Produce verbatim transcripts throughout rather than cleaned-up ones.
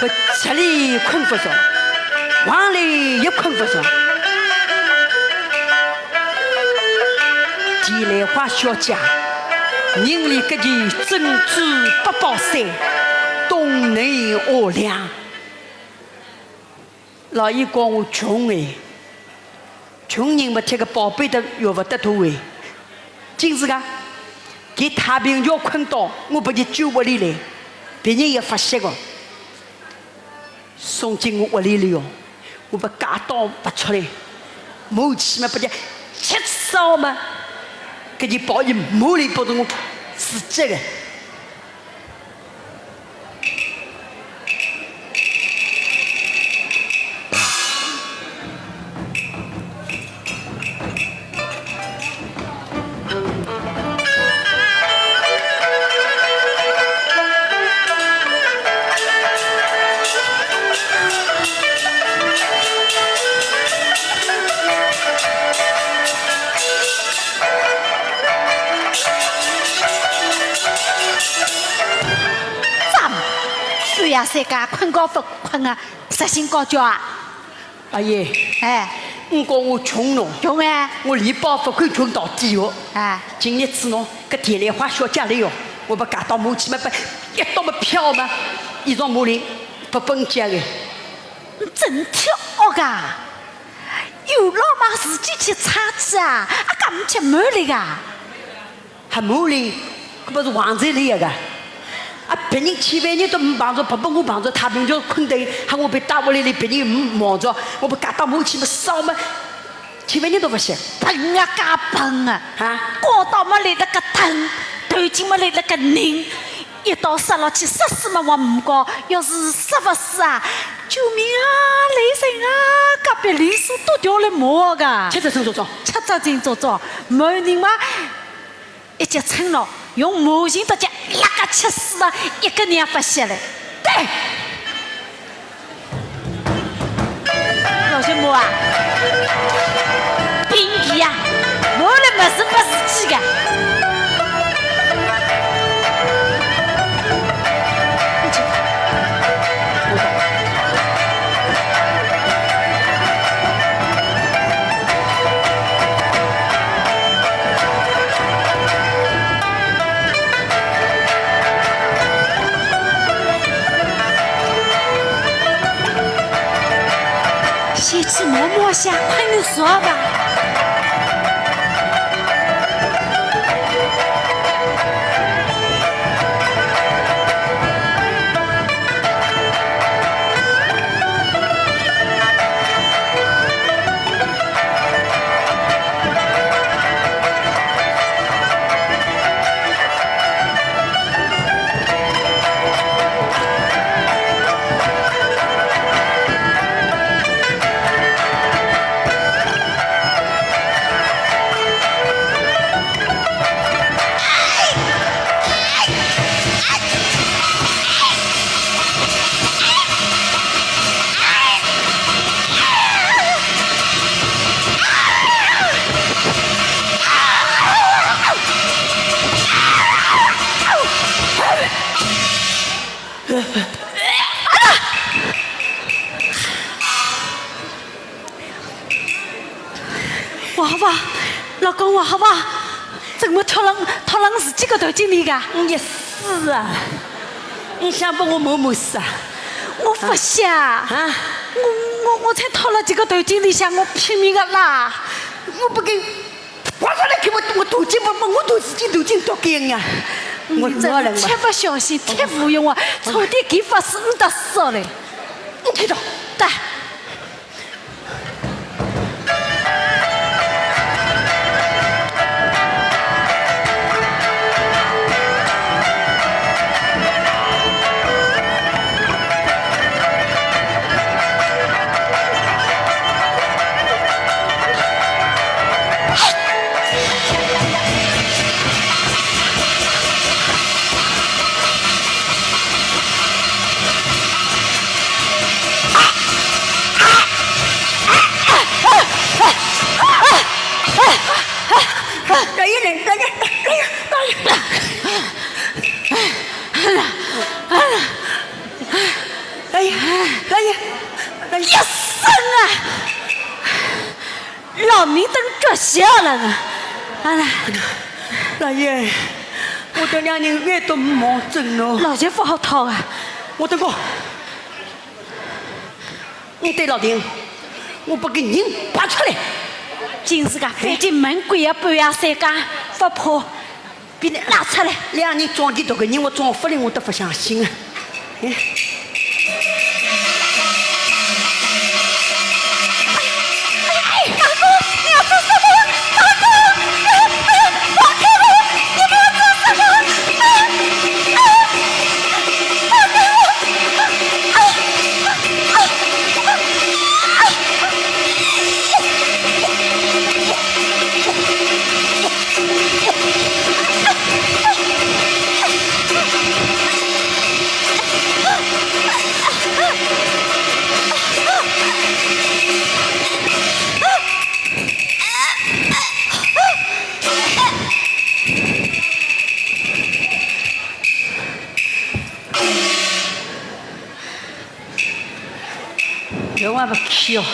勿吃哩困勿着，横哩也困勿着。田兰花小姐，人里搿件珍珠八宝衫，东南无两。 老爷讲我穷哎，穷人嘛贴个宝贝都要勿得多哎。今日啊，搿太平桥困到，我拨伊救屋里来，别人也勿晓得个。送进我屋里来哦，我拨家当拔出来，骂起嘛拨伊吃烧嘛，搿件宝衣骂里拨着我自己个。 咱半夜三更困觉勿困啊，实心高叫啊？阿姨，哎，我讲我穷喏，穷哎，我连包勿肯穷到底哦。哎，今日子喏，搿田兰花小姐来哦，我拨家当骂起嘛，拨一刀么票嘛，一张骂哩，拨本家个。真贴恶个，有老妈自己去擦去啊，啊，敢去骂哩个？ 还骂哩，搿勿是横着哩个？啊，别人千万人都没碰着，白白我碰着，太平桥困得，还我拨伊带屋里来，别人没望着，我拨家当骂起么烧么，千万人都勿晓得。笨啊，介笨啊！啊？讲到么来了个疼，头颈么来了个拧，一刀杀落去，杀死么还没讲，要是杀勿死啊，救命啊，来人啊，隔壁邻舍都叫来骂个。七只手做做。七只手做做，骂人嘛， 一脚伸牢，用马劲搭脚，拉个吃死了，一个人也勿歇了。对，老岳母啊，兵器啊，没了么事没事体个。 先去摸摸香，困着吧。哇哇，老公哇哇，怎么跳了，跳了自己个头颈里个？你是啊，你想把我摸摸是啊？我不想。啊？我，我，我才跳了几个头颈里向，我拼命个拉。我不给，我说来给我，我头颈不，我头颈头颈都给人啊。我，我冷了。你真的太不小心，太无用啊，差点给发死，你打死了嘞。你看到？对。 啊！老爷，老爷。一声啊，老命等绝晓了啊！啊，老爷，我等两人眼都望准了。老爷勿好讨啊。我等过，我对老丁，我把个人拔出来。真是个，反正门关也半夜三更，勿怕。 拨伊拉出来。两人撞见搿个人，我撞勿灵，我都勿相信啊。哎。哎，大哥，你要做什么？大哥，放开我！你不要做什么！啊，啊，放开我！啊，啊，啊，啊。 别忘勿去哦，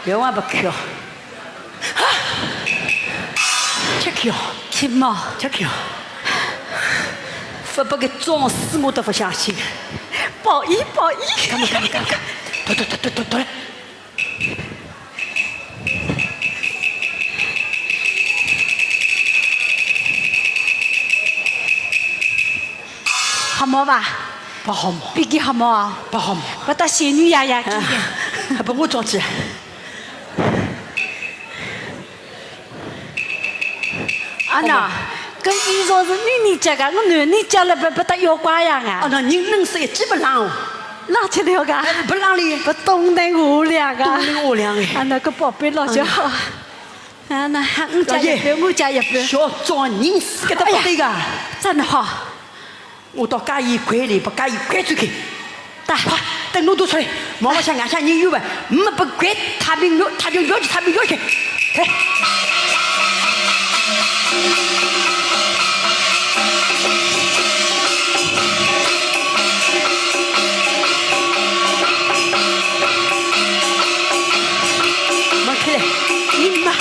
别忘勿去哦。 吃去哦，吃嘛，吃去哦。勿拨个撞死我都勿相信。宝仪，宝仪。干嘛，干嘛，干嘛，干嘛。走，走，走，走，走，走来。好摸伐？勿好摸。比伊好摸啊？勿好摸。勿搭仙女爷爷比个。啊，拨我撞去。 阿娘，搿衣裳是女人着个，我男人着了勿，勿搭妖怪样啊。阿娘，人冷死一记勿冷哦。冷起来个？哎，勿冷哩。勿冬天无凉个。冬天无凉哎。阿娘，搿宝贝老就好。阿娘，我借一半，我借一半。小庄人死个得勿得个。哎呀，真好。 我到家里关里，把家里关出去。大，快，等侬都出来，望望向外向人有伐？没拨关太平院，太平院去，太平院去。哎。门开来，你妈。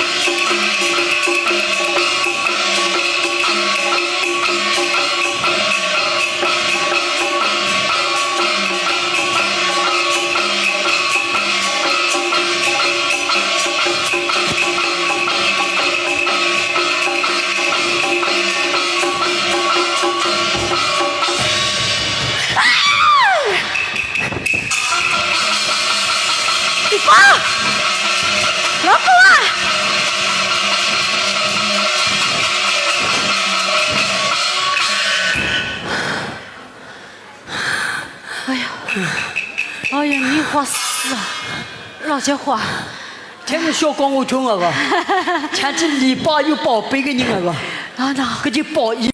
你爸，老公啊！哎呀，哎呀，你活死啊，老家伙！真是小讲我穷啊个，像这里爸有宝贝个人啊个，啊那，搿就宝一。